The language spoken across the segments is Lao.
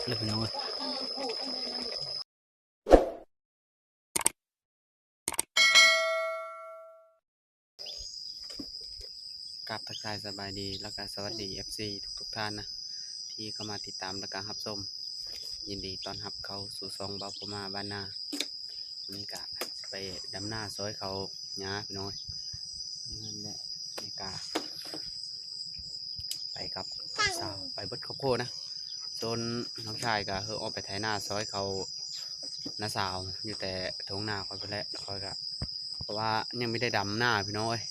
ເລີຍພີ່ນ້ອງເອີຍ. ກາບທັກທາຍສະບາຍດີ ແລ້ວກະສະຫວັດດີ ເອັຟຊີ ທຸກໆທ່ານນະ ທີ່ເຂົ້າມາຕິດຕາມ ແລ້ວກະຮັບຊົມ. ຍິນດີຕ້ອນຮັບເຂົ້າສູ່ຊ່ອງບ່າວພູມາບ້ານນາ. ມື້ນີ້ກະໄປດຳນາຊ່ອຍເຂົາຫຍ້າພີ່ນ້ອງເອີຍ. ນັ້ນແຫຼະ ນີ້ກະໄປກັບສາວ ໄປເບິດຄອບຄົວນະ. ສ່ວນນ້ອງຊາຍກະເຮີອອກໄປໄຖນາຊ່ອຍເຂົານ້າສາວ ຢູ່ແຕ່ທົ່ງນາຂ້ອຍພຸ້ນແຫຼະ. ຂ້ອຍກະ ເພາະວ່າຍັງບໍ່ໄດ້ດຳນາພີ່ນ້ອງເອີຍ.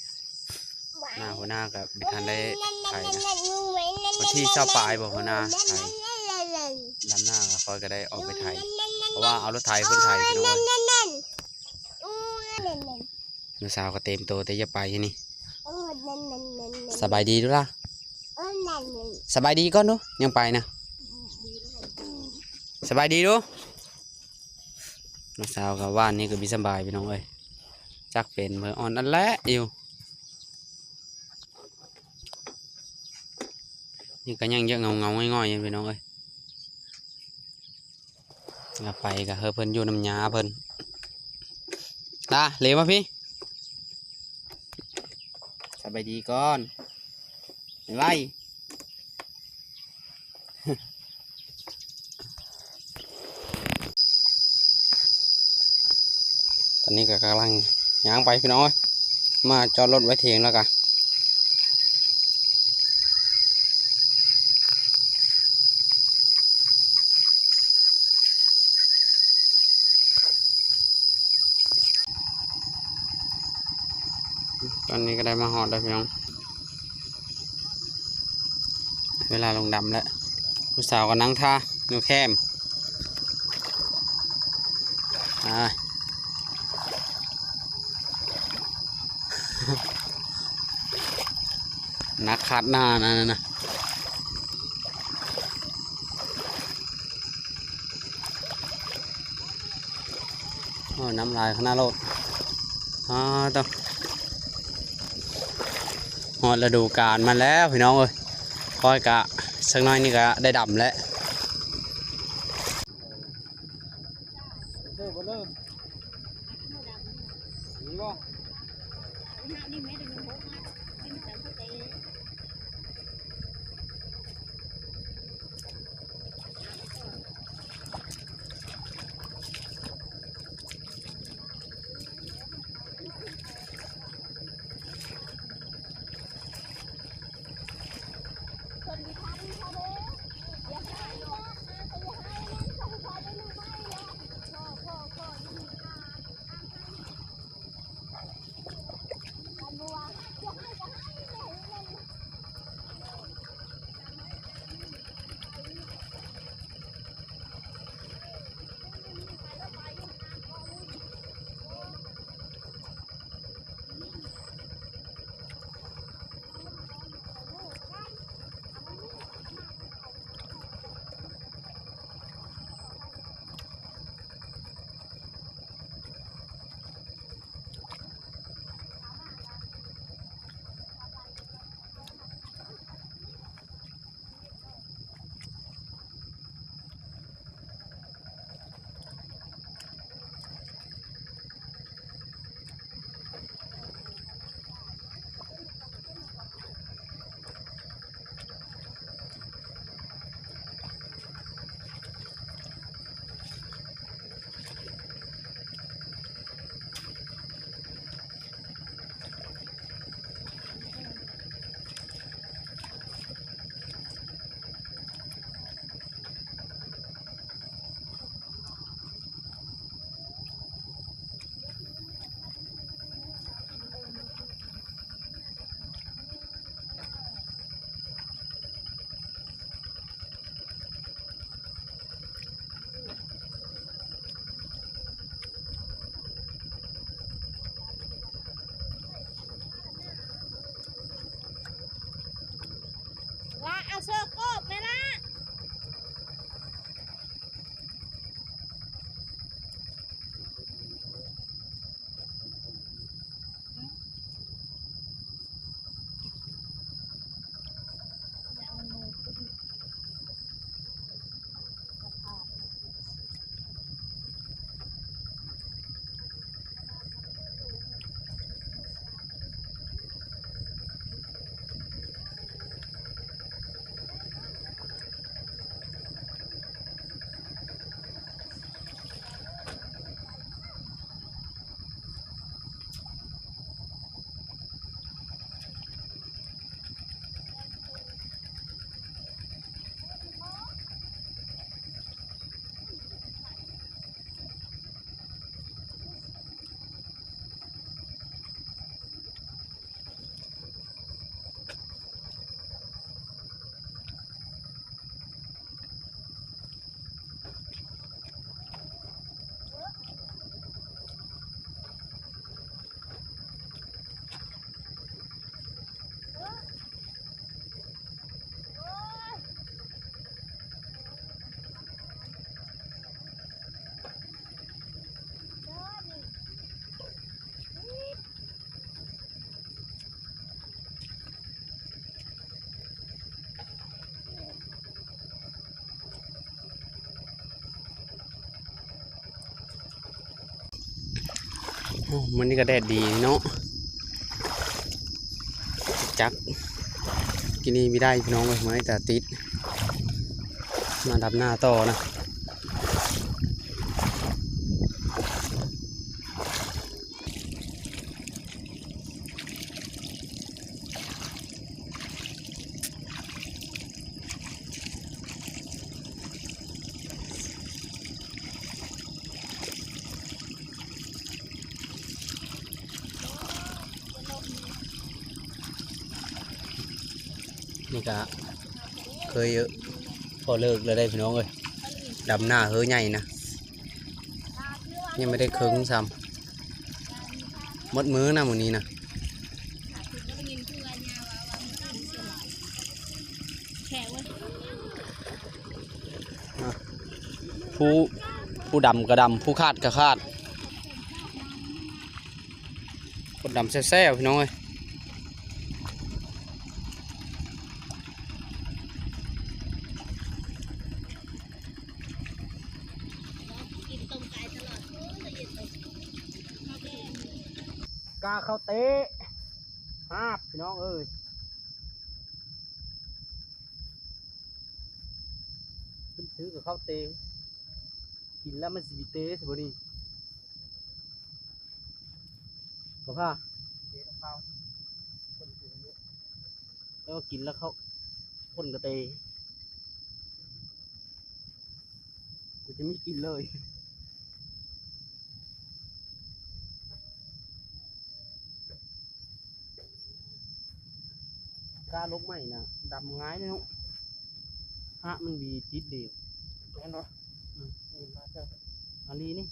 ໜ້າຫົວໜ້າກໍບໍ່ທັນໄດ້ໄຖນະ ວັນທີຊາວປາຍບໍ່ຫົວໜ້າໄຖ ດຳນາຂ້ອຍກໍໄດ້ອອກໄປໄຖ ເພາະວ່າເອົາລົດໄຖເພິ່ນໄຖພີ່ນ້ອງເອີຍ. ນ້າສາວກໍເຕັມໂຕແຕ່ຢາກໄປນີ້. ສະບາຍດີດູລະ ສະບາຍດີກ່ອນດູ ຍັງໄປນະ ສະບາຍດີດູ. ນ້າສາວກໍຫວ່ານນີ້ກໍບໍ່ສະບາຍພີ່ນ້ອງເອີຍ ຈັກເປັນເມີອ່ອນອັນແລະຢູ່. ນີ້ກໍຍັງເຍາະເຫງົາໆ ງ່ອຍໆ ຢູ່ພີ່ນ້ອງເອີຍ. ລະໄປກໍເຮີເພິ່ນຢູ່ນຳຫຍ້າເພິ່ນ. ຕາ ເລມາພີ້ ສະບາຍດີກ່ອນ ໄວໆ. ຕອນນີ້ກໍກຳລັງຍ່າງໄປພີ່ນ້ອງເອີຍ ມາຈອດລົດໄວ້ເທິງແລ້ວກະ ຕອນນີ້ກໍໄດ້ມາຮອດແລ້ວພີ່ນ້ອງ ເວລາລົງດຳແລ້ວ ຜູ້ສາວກໍນັ່ງຖ້າຢູ່ແຄມ. ອ່າ ໜັກຄັດໜ້ານັ້ນນະ. ໂອ້ຍ ນ້ຳຫຼາຍຂະໜາດໂລດ. ອ້າ ໂທ້ ຮອດລະດູການມັນແລ້ວພີ່ນ້ອງເອີຍ. ຂ້ອຍກະ ສັກໜ້ອຍນີ້ກະໄດ້ດຳແລ້ວ. ເດີ ບໍ່ເລີຍ ມີບໍ່? ໂອ້ ມື້ນີ້ກໍແດດດີເນາະ ຈັກ ກິນນີ້ບໍ່ໄດ້ພີ່ນ້ອງເອີຍ ມື້ນີ້ຕາຕິດ ມາດຳນາຕໍ່ນະ. ນີ້ກະເຄີຍພໍເລີກແລ້ວໄດ໋ພີ່ນ້ອງເອີຍ ດຳນາເຮີໃຫຍ່ນະ ຍັງບໍ່ໄດ້ເຄິ່ງຊ້ຳ ໝົດມື້ນະມື້ນີ້ນະ. ຜູ້ ຜູ້ດຳກໍດຳ ຜູ້ຂາດກໍຂາດ ຄົນດຳແຊວໆ ພີ່ນ້ອງເອີຍ. ກາເຂົ້າເຕະ ຫາບ ພີ່ນ້ອງເອີຍ ເພິ່ນຊື້ກັບເຂົ້າເຕະ ກິນແລ້ວມັນຊິມີເຕະຊິບໍ່ນີ້ ບໍ່ພາ ເຕະຂອງເຂົາ ຄົນກິນຢູ່ ແຕ່ວ່າກິນແລ້ວເຂົາຄົນກໍເຕະ ກໍຈະມີກິນເລີຍ. ກາລົກໃໝ່ນະ ດຳງ່າຍເນາະ ຫາກມັນມີຕິດເດ ແມ່ນບໍ່? ອືມ ນີ້ມາເທື່ອ ອັນນີ້ນີ້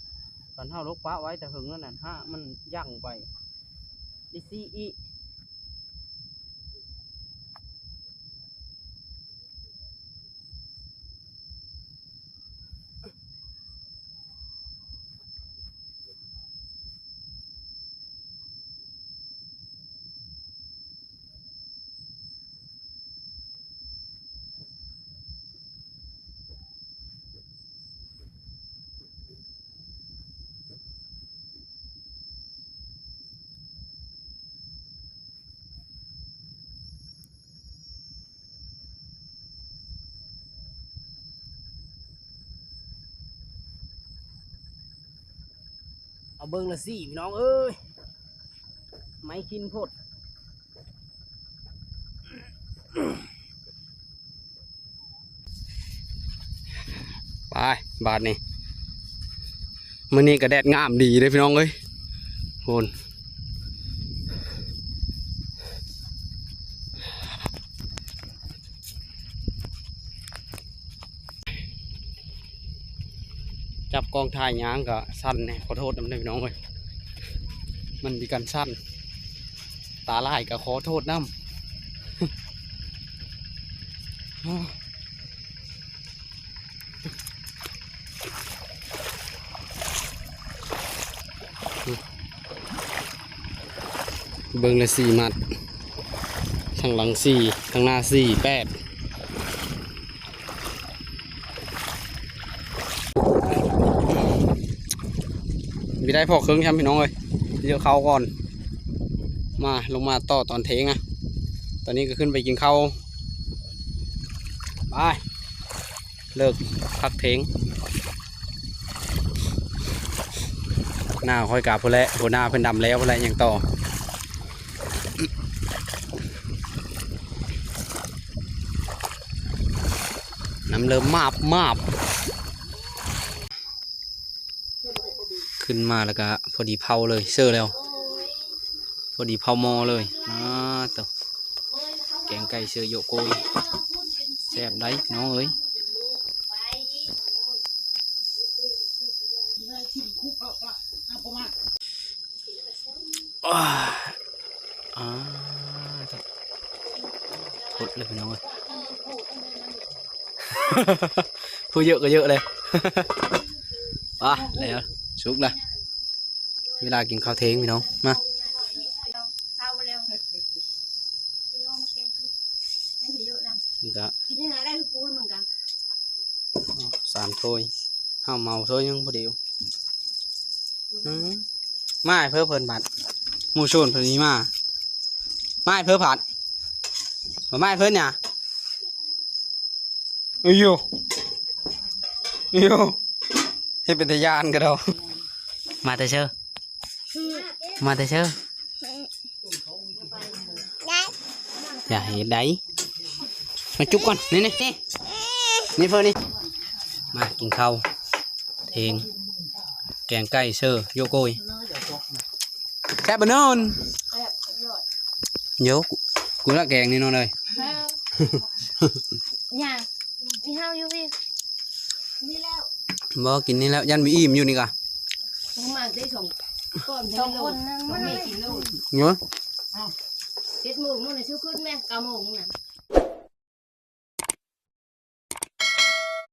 ຄັນເຮົາລົກປະໄວ້ແຕ່ເຫິງແລ້ວນັ້ນ ຫາກມັນຍັ່ງໄປ ໄດ້ຊີ້ອີກ. ເອົາເບິ່ງລະຊິພີ່ນ້ອງເອີຍ ໄມ້ກິນໂພດ. ໄປ ບາດນີ້ ມື້ນີ້ກໍແດດງາມດີເດ້ພີ່ນ້ອງເອີຍ ໂພນ ຈັບກ້ອງຖ່າຍຍ່າງກໍສັ່ນແດ່ ຂໍໂທດນຳເດີພີ່ນ້ອງເອີຍ ມັນມີການສັ່ນ ຕາລາຍກໍຂໍໂທດນຳ. ເບິ່ງລະສີ່ມັດ ທາງຫຼັງສີ່ ທາງໜ້າສີ່ ແປດ ບໍ່ໄດ້ພໍເຄິ່ງຊ້ຳພີ່ນ້ອງເອີຍ ເຍາະເຂົ້າກ່ອນ ມາ ລົງມາຕໍ່ຕອນເທີ່ຍງນະ ຕອນນີ້ກໍຂຶ້ນໄປກິນເຂົ້າ ໄປ ເລີກພັກເທີ່ຍງ ໜ້າຂ້ອຍກະພຸ້ນແຫຼະ ຫົວໜ້າເພິ່ນດຳແລ້ວພຸ້ນແຫຼະ ຍັງຕໍ່ ນ້ຳເລີ່ມມາບມາບ ຂຶ້ນມາແລ້ວກະພໍດີເຜົາເລີຍ ເຊີແລ້ວ ພໍດີເຜົາໝໍ້ເລີຍ ອາ ໂຕ ແກງໄກ່ເຊີໂຢະໂກຍ ແຊບໄດ໋ນ້ອງເອີຍ. ອາ ອາ ໂຄດເລີຍພີ່ນ້ອງເອີຍ ຜູ້ເຍອະກໍເຍອະເລີຍ ອາ ແລ້ວ ສຸກລະ ເວລາກິນເຂົ້າທ່ຽງພີ່ນ້ອງ ມາ ນີ້ກະ ສາມຖ້ວຍ ເຮົາເມົາຖ້ວຍໜຶ່ງພໍດີ ອືມ ມາໃຫ້ເພິ່ນບັດ ໝູ່ຊົນເພິ່ນນີ້ມາ ມາໃຫ້ເພິ່ນພັດ ມາໃຫ້ເພິ່ນຫຍັງ ອີ່ໂຢ ອີ່ໂຢ ເຮັດເປັນຕາຢ້ານກະດອກ ມາແຕ່ເຊີ ມາແຕ່ເຊີ ຢ່າເຮັດໄດ໋ ມາຈຸບກ່ອນ ນີ້ ນີ້ ນີ້ ນີ້ເພິ່ນນີ້ ມາກິນເຂົ້າ ເທິງ ແກງໄກ່ເຊີ ໂຢໂກຍ ແຊບບໍ່ນອນ ໂຢ ກູ ກູລະແກງນີ້ນອນເອີຍ ເອີ ຫຍັງ ມີເຮົາຢູ່ພີ້ ນີ້ແລ້ວ ບໍ່ ກິນນີ້ແລ້ວ ຢ້ານບໍ່ອີ່ມຢູ່ນີ້ກະ ມາໄດ້ສອງ ສອງຄົນ ໜຶ່ງ ມັນມີກິນໂລດ ເນາະ ເຈັດໂມງ ມື້ນີ້ຊິຂຶ້ນແມ່ ເກົ້າໂມງນະ.